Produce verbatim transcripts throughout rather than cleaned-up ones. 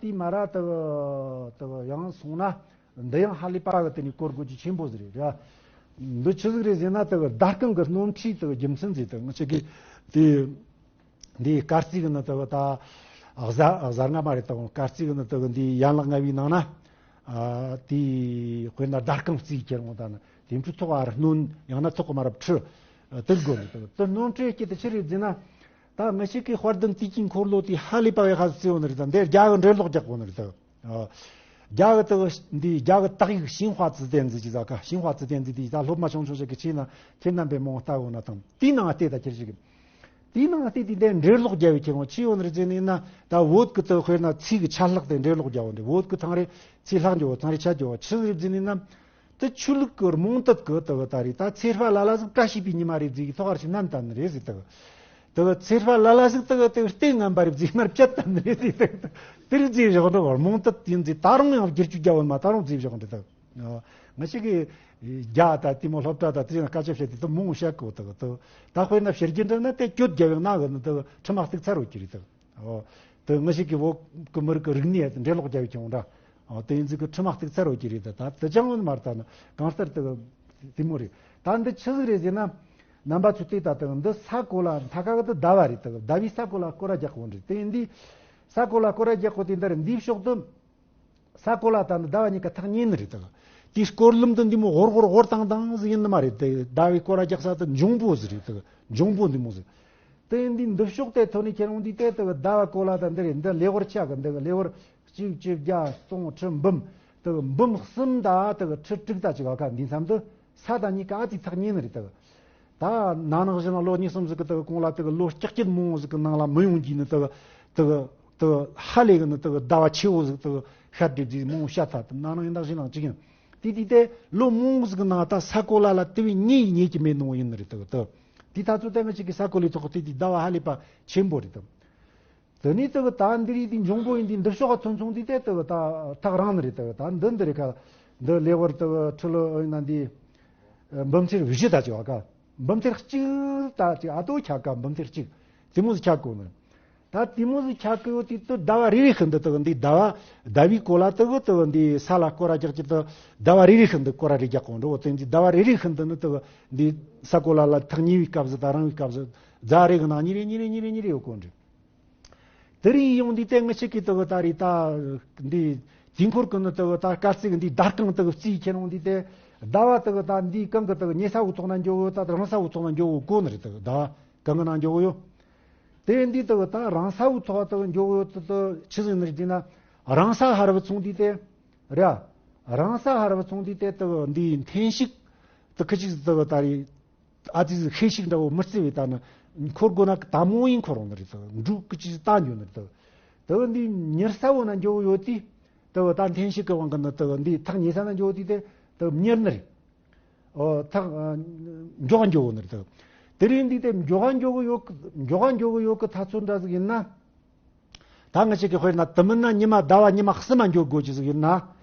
དེ་མ་ར་དག་དག་ཡང་སོང་ན། འདི་ཡང་ཧ་ལས་པ་གི་དེ་ནས་གོ་དགོས་རྒྱུ་ཆེན་པོ་ཟིག་རེད་ར། འདི་ཆི་ཟིག་རེད་ཟེར་ན་དག་ཟླ་རྐང་གི་སྣོན་འཕྲུལ་དག་རྒྱུ་མཚན་ཟིག་དག་ང་ཆ་གི་དེ་འདི་དཀར་རྩིས་གི་ནི་དག་ད་གཟའ་གཟའ་ལྔ་མ་རེད་དག་དཀར་རྩིས་གི་ནི་དག་འདི་ཡན་ལག་ལྔ་བའི་ནང་ན་ཨ་དེ་དཔེར་ན་ཟླ་རྐང་རྩིས་ཁྱེར་འོང་ད་ནི་དེ་འཕྲུལ་ཐོག་ཨ་ར་སྣོན་ཡང་ན་ཐོག་གི་མ་ར་ཁྲི་དེ་དགོས་ནི་དག་དེ་སྣོན་འཕྲུལ་སྐྱེད་དེ་ཆི་རེད་ཟེར་ན། ད་ང་ཞིག་གི་དཔལ་ལྡན་དུས་ཀྱི་འཁོར་ལོ་དེ་ཧ་ལས་པ་བའི་ཧ་ཟི་བརྩི་ཡོད་ནི་རེད་ད། འདིར་རྒྱ་གི་འགྲེལ་ལོག་རྒྱག་གོ་ནི་རེད་ད། རྒྱ་གི་དག་འདི་རྒྱ་གི་དག་ཡིག་ཤིན་ཧྭ་ཙི་ཏན་ཟི་ཅི་ཟ་ཁ་ཤིན་ཧྭ་ཙི་ཏན་ཟི་དེ་ད་སློབ་མ་ཆུང་ཆུང་ཞིག་གི་ཆེས་ན་ཁྱེད་རྣམ་པས་མོ་ལྟ་འོ་ན་དང་དེའི་ནང་ལྟོས་ད་ཁྱེར་ཞིག་དེའི་ནང་ལྟོས་དེ་འདིར་འགྲེལ་ལོག་རྒྱག་བའི་ཁྱེད་རང་ཆི་ཡོད་ནི་རེད་ཟེར་ནི་ན། ད་བོད་གི་དག་དཔེར་ན་ཚིག་གི་ཆ་ལྷག་དེ་འགྲེལ་ལོག་རྒྱག་འོ་འདི་བོད་གི་ཐང་རེ་ཚིག་ལྷག་འགྱོ་ཐང་རེ་ཆ་འགྱོ་ཆི་ཟིག་རེད་ཟེར་ནི་ན། དེ་ཆོས་ལུགས་ཀྱི་རྨོངས་དད་ཀྱི་དག་ད་རེད་ད་ཚེ་དཔལ་ལ་ལ་ཟིག་བཀྲ་ཤིས་པའི་ཉི་མ་རེད་ཟིག་ཐོག་ཧར་ཞིག་བསྣན་བཏང་ནི་རེད་ཟིག་དག་དག་ཚེ་དཔལ་ལ་ལ་ཟིག་དག་དེ་ལྟས་ངན་པ་རེད་ཟིག་མར་བཅད་བཏང་ནི་རེད་ཟིག་དག་དེ་རིགས་ཟིག་བཞག་འགྲོ་བར་རྨོངས་དད་ཡིན་ཟིག་ད་རུང་ཡང་བསྒྱུར་བཅོས་རྒྱག་འོན་མ་ད་རུང་ཟིག་བཞག་འདི་དག་ང་ཞིག་གི་རྒྱ་ད་དེ་མོ་སློབ་གྲྭ་ད་དེ་ཡང་སྐད་ཆ་བཤད་དེ་དུ་མོ་བཤད་གོ་དག་དག་ད་དཔེར་ན་བཤད་རྒྱུ་འདྲ་ན་དེ་གྱོད་རྒྱབ་ཡང་ན་གི་ནི་དག་ཁྲི་མ་གཏུག་ཚར་འོ་གི་རེད་དག་འོ། དེ་ངི་ཞིག་གི་བོད་ཀྱི་མི་རིགས་ཀྱི་རིག་གནས་འགྲེལ་ལོག་རྒྱབ་ཡོད་ཀྱང་འདྲ། འོ་དེ་ཡིན་ཟིག་གི་ཁྲི་མ་གཏུག་ཚར་འོ་གི་རེད་ད། ད་དེ་ཅང་ཡོད་མ་རེད་ད་ནི་གང་ལྟར་དེ་དེ་མོ་རེད། ད་འདི་ཆི་ཟིག་རེད་ཟེར་ན། རྣམ་པ་ཚོས་བལྟས་ད་དེ་འདི་ས་གོ་ལ་མཐའ་ཁ་གི་དེ་ཟླ་བ་རེད་དེ་ཟླ་བའི་ས་གོ་ལ་སྐོར་ར་རྒྱག་གོ་འདྲ་དེ་ཡིན་དུས། ས་གོ་ལ་སྐོར་ར་རྒྱག་གོ་དེ་འདི་རེད་འདིའི་ཕྱོགས་དུ། ས་གོ་ལ་ད་ནི་ཟླ་བ་གཉིས་ཀ་ཐག་ཉེ་ནི་རེད་དག་དེའི་སྐོར་ལམ་དུ་འདི་མོ་ཧོར་ཧོར་ཧོར་དང་དང་ཟིག་ཡིན་ནི་མ་རེད་དེ་ཟླ་བའི་སྐོར་ར་རྒྱག་ས་དུ་འབྱུང་པོ་ཟིག་རེད་དག་འབྱུང་པོ་འདི་མོ་ཟིག་དེ་ཡིན་དུས་འདི་ཕྱོགས་དེ་ཐོན་ནས་ཁྱེད་རང་འདི་དེ་དག་ཟླ་བ་གོ་ལ་དང་འདི་རེད་འདི་ལེ་ཧོར་ཆ་གི་འདི་གི་ལེ་ཧོར་གཅིག་བཅུ་བརྒྱ་སྟོང་ཁྲི་འབུམ་དག་འབུམ་གསུམ་དང་དག་ཁྲི་དྲུག་ད་ཅིག་བ་ཁ་འདི་མཚམས་དུ་ས་དང་གཉིས་ཀ་ཨ་ཙི་ཐག་ཉེ་ནི་རེད་དག་ད་ན་ནིང་བཞིན་ལོ་གཉིས་གསུམ་ཟིག་གི་དག་གོང་ལ་དག་ལོ་ལྕགས་སྐྱིད་མང་བོ་ཟིག་གི་ནང་ལ་མི་ཡོང་རྒྱུ་ནི་དག་དག་དག་ཧ་ལས་གི་ནི་དག་ཟླ་བ་ཆེ་བོ་ཟིག་དག་ཤར་བསྡད་རྒྱུ་མང་བོ་བཤད་ཐལ་དུ་ན་ནིང་ཡིན་དག་བཞིན་ལང་གཅིག་ཡིན། དེ་དུས་དེ་ལོ་མང་བོ་ཟིག་གི་ནང་ད་ས་གོ་ལ་ལ་དེ་བས་ཉེ་ཡི་ཉེ་གི་མེད་ནོ་ཡིན་ནི་རེད་དག་དག་དེ་ད་ཚོ་ད་ང་ཅིག་གི་ས་གོ་ལའི་ཐོག་དེ་དུས་ཟླ་བ་ཧ་ལས་པ་ཆེན་པོ་རེད་དག་དེ་ནས་དག་ད་འདི་རིགས་དེ་འབྱུང་པོ་ཡིན་དུས་འདི་ཕྱོགས་ཐོན་སོང་དུས་དེ་དག་ད་ཐག་རིང་ནི་རེད་དག་ད་འདི་འདི་རེད་ཁ་འདི་ལེ་ཧོར་དག་ཁྲི་ལོ་ཡིན་ན་འདི་འབུམ་ཚེར་བཞི་ད་ཅིག་བ་ཀ་འབུམ་ཚེར་གཅིག་ད་ཅིག་ཨ་ཏོ་ཁྱ་ཀ་འབུམ་ཚེར་གཅིག་དེ་མོ་ཟིག་ཁྱ་གོ་ནི། ད་དེ་མོ་ཟིག་ཁྱ་གོ་ཡོད་དུས་དུ་ཟླ་བ་རེ་རེ་ཤིན་ཏུ་དག་འདི་ཟླ་བ་ཟླ་བའི་གོ་ལ་དག་དག་འདི་ས་ལ་སྐོར་ར་རྒྱག་གི་དུ་ཟླ་བ་རེ་རེ་ཤིན་ཏུ་སྐོར་ར་རེ་རྒྱག་གོ་འགྲོ་བ་དེ་འདི་ཟླ་བ་རེ་རེ་ཤིན་ཏུ་ནི་དག་འདི་ས་གོ་ལ་ལ་ཐག་ཉེ་བའི་སྐབས་སུ་ད་རིང་བའི་སྐབས་སུ་རྫ་རེ་གི་ནང་ཉི་རེ་ཉི་རེ་ཉི་རེ་ཉི་རེ་ཡོད་གོ་འདྲི། དེ་རིང་ཡོང་འདི་དེ་ངི་ཆིག་གི་དག་ད་རེད་ད། འདི་དུས་འཁོར་གི་ནི་དག་ད་དཀར་རྩིས་གི་འདི་ཟླ་རྐང་དག་རྩིས་ཁྱེར་ཡོང་འདི་དེ་ཟླ་བ་དག་ད་འདི་གང་གི་དག་ཉེ་ས་བོ་ཐོག་ན་འགྱོ་གི་ད་རང་ས་བོ་ཐོག་ན་འགྱོ་གི་གོ་ནི་རེད་དག་ཟླ་བ་གང་གི་ནང་འགྱོ་གི་ཡོད། དེ་འདི་དག་ད་རང་ས་བོ་ཐོག་དག་འགྱོ་གི་ཡོད་དུ་དུ་ཆི་ཟིག་ནི་རེད་ན། རང་ས་ཧར་བུ་ཚོང་འདི་དེ་ར། རང་ས་ཧར་བུ་ཚོང་འདི་དེ་དག་འདི་འཐེན་ཤིག་དུ་ཁི་ཆིག་དག་ད་རེད། ཨ་ཙི་ཟིག་ཤེས་ཤིག་འདྲ་བོ་མི་རྩི་བའི་ད་ནི་འཁོར་དགོས་ན་ད་མོ་ཡིན་འཁོར་འོང་ནི་རེད་དོ། འབྲུག་གི་ཅི་ད་འགྱོ་ནི་རེད་དོ། དེ་འདི་མྱུར་ས་བོ་ན་འགྱོ་ཡོད་དུས་དེ་ད་འཐེན་ཤིག་གི་དབང་གི་ནི་དེ་འདི་ཐག་ཉེ་ས་ན་འགྱོ་དུས་དེ་དེ་མྱུར་ནི་རེད། ཨོ་ཐག་མགྱོགས་འགྱོ་ནི་རེད་དོ། དེ་རིང་འདི་དེ་མགྱོགས་འགྱོ་གི་ཡོད་གི་མགྱོགས་འགྱོ་གི་ཡོད་གི་ཐག་ཚོད་འདྲ་ཟིག་ཡིན་ན། ད་ང་ཅག་གི་དཔེར་ན་དུ་མིན་ན་ཉི་མ་ཟླ་བ་ཉི་མ་གསུམ་མ་འགྱོ་དགོས་ཀྱི་ཟིག་ཡིན་ན།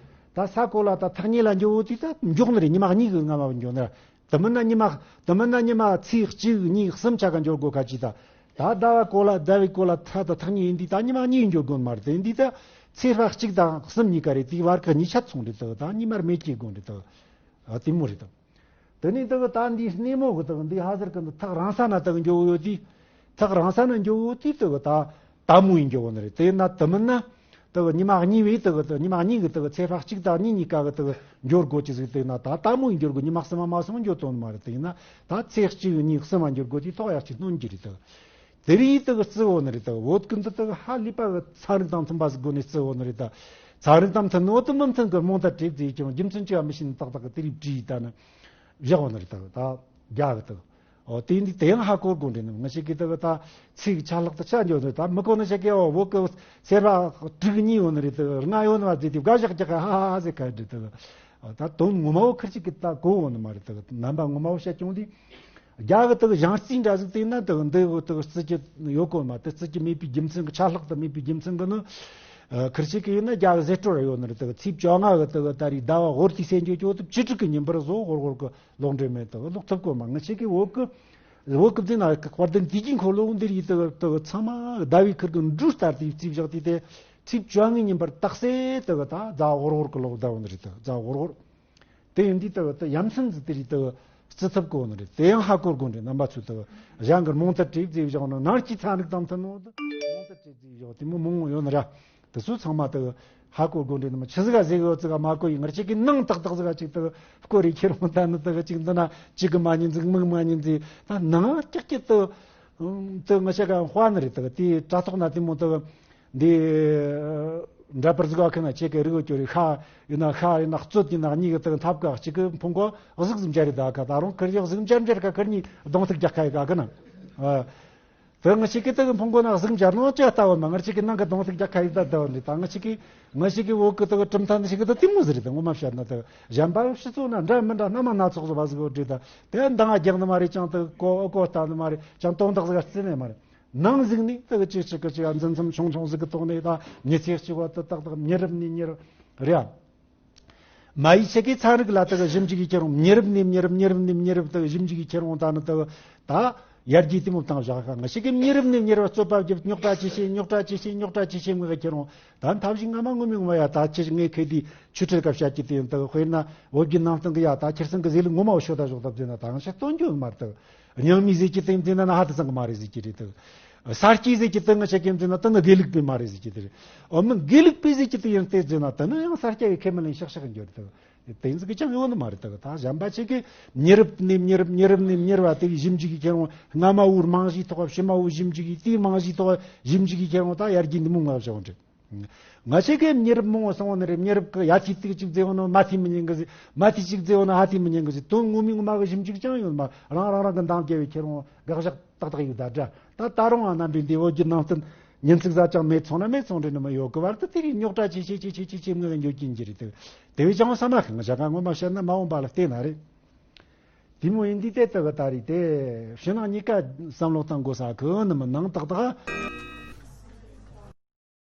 ད་ས་གོ་ལ་ད་ཐག་ཉེ་ལ་འགྱོ་འོ་དུས་ད་མགྱོགས་ནི་རེད་ཉི་མ་གཉིས་གི་སྔ་མ་འགྱོ་ནི་རེད། དུ་མིན་ན་ཉི་མ་དུ་མིན་ན་ཉི་མ་ཚེས་གཅིག་གཉིས་གསུམ་ཆ་ག་འགྱོ་དགོས་ཁ་ཅིག་ད། ད་ཟླ་བ་གོ་ལ་ཟླ་བའི་གོ་ལ་ད་ད་ཐག་ཉེ་ཡིན་དུས་ད་ཉི་མ་གཉིས་འགྱོ་དགོས་མ་རེད་དེ་ཡིན་དུས་ད་ཚེས་པ་གཅིག་དང་གསུམ་གཉིས་ཀ་རེད་དེའི་བར་གི་གཉིས་ཆ་ཚོང་རེད་ད་ད་ཉི་མར་མེད་ཀྱི་དགོས་རེད་ད། ཨ་དེ་མོ་རེད་ད། དེ་ནས་དེ་གི་ད་འདིའི་སྣེ་མོ་གི་དེ་གི་འདི་ཧ་ཟེར་གི་འདི་ཐག་རིང་ས་ན་དེ་གི་འགྱོ་གི་ཡོད་དུས། ཐག་རིང་ས་ན་འགྱོ་གི་ཡོད་དུས་དེ་གི་ད་ད་མོ་ཡིན་འགྱོ་གི་ནི་རེད། དེ་ན་དེ་མིན་ན་དེ་གི་ཉི་མ་གཉིས་པའི་དེ་གི་དེ་ཉི་མ་གཉིས་གི་དེ་གི་ཚེས་པ་གཅིག་དང་གཉིས་གཉིས་ཀ་གི་དེ་གི་འགྱོ་དགོས་ཀྱི་ཟིག་དེ་ན་ད་ད་མོ་ཡིན་འགྱོ་དགོས་ཉི་མ་གསུམ་མ་མ་སོང་འགྱོ་དོན་མ་རེད། དེ་ཡིན་ན་ད་ཚེས་གཅིག་གཉིས་གསུམ་མ་འགྱོ་དགོས་དུས་ཐོག་ཡར་གཅིག་སྣོན་གྱི་རེད་དེ། དེ་རིགས་དག་གི་རྩི་བོ་ནི་རེད་དག་བོད་ཀུན་ཏུ་དག་ཧ་ལས་པ་གི་ཚན་རིག་དང་མཐུན་པ་ཟིག་སྒོ་ནས་རྩི་བོ་ནི་རེད་དག་ཚན་རིག་དང་མཐུན་ནོ་དུ་མི་མཐུན་གི་རྨོངས་དད་བྲིས་ཟིག་ཀྱང་རྒྱུ་མཚན་ཅི་ཡང་མི་ཤེས་ནི་ཏག་ཏག་གི་དེ་རིགས་བྲིས་ད་ནི་བཞག་བོ་ནི་རེད་དག་ད་རྒྱ་གི་དག་ཨོ་དེ་འདི་དེ་ཡང་ཧ་གོ་དགོས་འདྲེ་ནི་ང་ཞིག་གི་དག་ད་ཚིག་ཆ་ལྷག་ཏུ་ཆ་འཇོག་ནི་ད་མི་གོ་ནི་ཞིག་གི་ཨོ་བོད་གི་སེར་བ་དྲུག་གཉིས་ཡོད་ནི་རེད་དག་ལྔ་ཡོད་ནི་བ་ཟིག་དེ་བཀའ་བཞག་རྒྱག་ག་ཧ་ཧ་ཧ་ཟེར་ག་འདྲི་དག་ད་དོན་ངོ་མ་བོ་ཁིར་ཅིག་གི་ད་གོ་འོང་ནི་མ་རེད་དག་རྣམ་པ་ངོ་མ་བོ་བཤད་ཀྱང་དེ། རྒྱ་གི་དག་གཞུང་རྩིས་འདྲ་ཟིག་བལྟས་ན་དག་འདི་དག་རྩི་རྒྱུ་ཡོད་གོ་མ་དེ་རྩི་རྒྱུ་མེད་པའི་རྒྱུ་མཚན་གི་ཆ་ལྷག་ཏུ་མེད་པའི་རྒྱུ་མཚན་གི་ནི། ཁིར་ཆེ་གི་ཡིན་ན་རྒྱ་གི་ཟེར་སྤྲོ་ར་ཡོད་ནི་རེད་དག་ཚེས་བཅོ་ལྔ་གི་དག་ད་རེས་ཟླ་བ་ཧོར་དུས་སེ་འགྱོ་ཅོ་དུ་བཅུ་དྲུག་གི་ཉིན་པར་བཟོ་ཧོར་ཧོར་གི་ལོག་འདྲེ་མེད་དག་ལོག་ཐུབ་གོ་མ་ང་ཆེ་གི་བོད་གི་བོད་གི་བརྩིས་ན་དཔལ་ལྡན་དུས་ཀྱི་འཁོར་ལོ་འདི་རིགས་དག་དག་ཚང་མ་ཟླ་བའི་ཁིར་གི་འབྲུ་ལྟར་དུ་རྩིས་བཞག་དུས་དེ། ཚེས་བཅོ་ལྔའི་ཉིན་པར་རྟགས་གསལ་དུ་གི་ད་རྫ་འོར་འོར་གི་ལོག་ད་བོ་ནི་རེད། ད་རྫ་འོར་འོར། དེ་ཡིན་དུས་ད་ད་ཡ་མཚན་ཟིག་དེ་རེད། ད་སྤྱི་ཐབ་གོ་ནི་རེད། དེ་ཡང་ཧ་གོ་དགོས་རེད། རྣམ་པ་ཚོས་ད་གཞན་གྱི་རྨོངས་དད་བྲིས་བརྫིས་བཞག་ནི་ནར་གྱི་ཚན་རིག་དང་མཐུན་ནོ། ད་རྨོངས་དད་བྲིས་བརྫིས་བཞག་དེ་མོ་མང་བོ་ཡོད་ནི་ར། དེ་ཚོ་ཚང་མ་ད་ཧ་གོ་དགོས་རེད། ནི་མ་ཆི་ཟིག་ག་ཟེར་གི་ཡོད་ཟིག་ག་མ་གོ་ཡི། ང་ཅག་གི་ནང་ཏག་ཏག་ཟིག་ག་ཅིག་ད་སྐོར་རེ་ཁྱེར་འོང་། ད་ནི་ད་ཅིག་འདི་ན་ཅིག་གི་མ་ཉན་ཟིག་མིག་མ་ཉན་ཟིག་ད་ནང་ཀྱག་ཀྱག་ད། དེ་ང་ཆ་ག་དཔའ་ནི་རེད། དེ་དེ་དྲ་ཐོག་ན་དེ་མོ་དེ་འདི་འདྲ་པར་ཟིག་ག་ཁ་ན་ཆེ་གེ་རིག་གོ་ཅོ་རི་ཤ་ཡིན་ན་ཤ་ཡིན་ན་གཙོད་ཡིན་ན་གཉིས་གི་དེ་འཐབ་ག་གཅིག་གི་ཕུང་གོ་གཟུགས་ཟིག་འཇར་རི་ད་ག་ད་རུང་ཁར་གཟུགས་འཇར་འཇར་ག་ཁར་གཉིས་གདོང་ཐུག་རྒྱག་ཁ་ཡི་ག་གི་ན། དེ་ང་ཆ་གི་དེ་ཕུང་གོ་ན་གཟུགས་འཇར་ནོ་ཅི་ལྟ་བ་མ། ང་ཆ་གི་ནང་གི་གདོང་ཐུག་རྒྱག་ཁ་ཡི་ད་ད་བ་ནི་ད་ང་ཆ་གི་ང་ཞིག་གི་འོག་གི་དག་གྲུབ་མཐའ་འདི་ཞིག་གི་དག་དེ་མོ་ཟིག་རེད། དག་ངོ་མ་བཤད་ན་དག་གཞན་པ་སྤྱི་ཚོགས་ན་འདྲ་མི་འདྲ་སྣ་མ་སྣ་ཚོགས་བཟོ་བ་ཟིག་ཡོད་རེད། ད་དེ་འདང་རྒྱག་ནི་མ་རེད། ཅང་དག་གོ་གོ་ལྟ་ནི་མ་རེད། ཅང་དོན་དག་ཟིག་བརྩི་ནི་མ་རེད། ནང་ཟིག་ནི་དག་ཅི་ཞིག་གི་ཅི་ཡ་འཛིན་མཚམས་ཆུང་ཆུང་ཟིག་གི་ཐོག་ནས་ད་མི་ཚེ་གཅིག་བ་དུ་ཏག་ཏག་མྱི་རབས་ནས་མྱི་རབས་རེད། མ་ཡི་ཆེ་གི་ཚན་རིག་ལ་དག་ཞིབ་འཇུག་གི་ཁྱེར་འོང་། མྱི་རབས་ནས་མྱི་རབས་མྱི་རབས་ནས་མྱི་རབས་དག་ཞིབ་འཇུག་གི་ཁྱེར་འོང་། ད་ནི་དག་ད་ཡར་རྒྱས་དེ་མོ་བཏང་བཞག་ག་ང་ཞིག་གི་མྱི་རབས་ནས་མྱི་རབས་རྩོད་པ་བརྒྱབ། རྙོག་དྲ་ཅི་བྱེད་རྙོག་དྲ་ཅི་བྱེད་རྙོག་དྲ་ཅི་བྱེད་ངོས་ཀ་ཁྱེར་འོང་། ད་མཐའ་བཞི་སྔ་མ་ངོ་མའི་ངོ་མ་ཡ་ད་ཁྱེད་ངས་ཁེ་དེ་ཆུ་ཁྲིར་སྐབས་བཤད་ཀྱི་དེ་ཡིན། དག་དཔེར་ན་བོད་བརྒྱུད་ནང་བསྟན་གི་ཡ་ད་ཁྱེར་སེང་གི་ཟེར་ལུགས་ངོ་མ་བོ་ཤོད་ད་ཞོག་ད་བཟླས་ན་ད་ང་ཞིག་སྟོན་རྒྱུ་མ་རེད། དག་རྙིང་མའི་ཟེར་གྱི་དེ་བཟླས་ན་ན་ཧ་དི་སང་གི་མ་རེད་ཟེར་གྱི་རེད། དག་ས་སྐྱའི་ཟེར་གྱི་དེ་ང་ཞིག་གི་བཟླས་ན་དེ་ནི་དགེ་ལུགས་པའི་མ་རེད་ཟེར་གྱི་དེ་རེད། ཨོ་མི་དགེ་ལུགས་པའི་ཟེར་གྱི་དེ་ཡང་དེ་བཟླས་ན་དེ་ནི་ཡང་ས་སྐྱ་གི་ཁས་མི་ལེན་ཤག་ཤག་གི་འགྱུར་དག་དེ་ཟིག་གི་ཅང་ཡོད་ནི་མ་རེད། དག་ད་གཞན་པ་ཆེ་གི་མྱི་རབས་ནས་མྱི་རབས་མྱི་རབས་ནས་མྱི་རབས་བ་དེ་གི་ཞིབ་འཇུག་གི་ཁྱེར་འོང་། སྔ་མ་བོའི་རྨང་གཞིའི་ཐོག་ཕྱི་མ་བོའི་ཞིབ་འཇུག་གི་དེའི་རྨང་གཞིའི་ཐོག་ཞིབ་འཇུག་གི་ཁྱེར་འོང་། ད་ཡར་རྒྱས་འདི་མོ་ང་བྱུང་འདྲ། ང་ཆེ་གི་མྱི་རབས་མང་བོ་སོང་བ་ནི་རེད། མྱི་རབས་གི་ཡ་ཐི་ཏིག་ཅིག་བཟླས་འོང་ནོ་མ་ཐི་མི་ཉན་གི་ཟིག་མ་ཐི་ཅིག་བཟླས་འོང་ནོ་ཧ་ཐི་མི་ཉན་གི་ཟིག་དོན་ངོ་མའི་ངོ་མ་གི་ཞིབ་འཇུག་ཅང་ཡོད་མ། རང་རང་རང་གི་འདང་རྒྱབ་བའི་ཁྱེར་འོང་དགག་བཞག་ཏག་ཏག་ཡོད་ད་འདྲ། ད་ད་རུང་ཨ་རྣམ་པའི་འདི་བོད་བརྒྱུད་ནང་བསྟན་ཉིན་ཚིག་ཟ་ཅང་མེད་སོང་ན་མེད་སོང་འདྲ་ནི་མི་ཡོད་གི་བར་དུ་དེ་རིགས་རྙོག་དྲ་ཆེ་ཆེ་ཆེ་ཆེ་ཆེ་ཆེ་ངོས་ལ་འགྱོ་གིན་གྱི་རེད། དེ་དེ་བས་ཀྱང་བསམ་མ་ཤེས་ང་བྱ་དགའ་ངོ་མ་བཤད་ན་མ་འོངས་པ་ལ་བལྟས་ན་རེད། དེ་མོ་ཡིན་དུས་དེ་ལྟ་གི་ད་རེད། དེ་ཕྱི་ནང་གཉིས་ཀ་བསམ་བློ་བཏང་དགོས་ས་གི་ནི་མི་ནང་ཏག་ཏག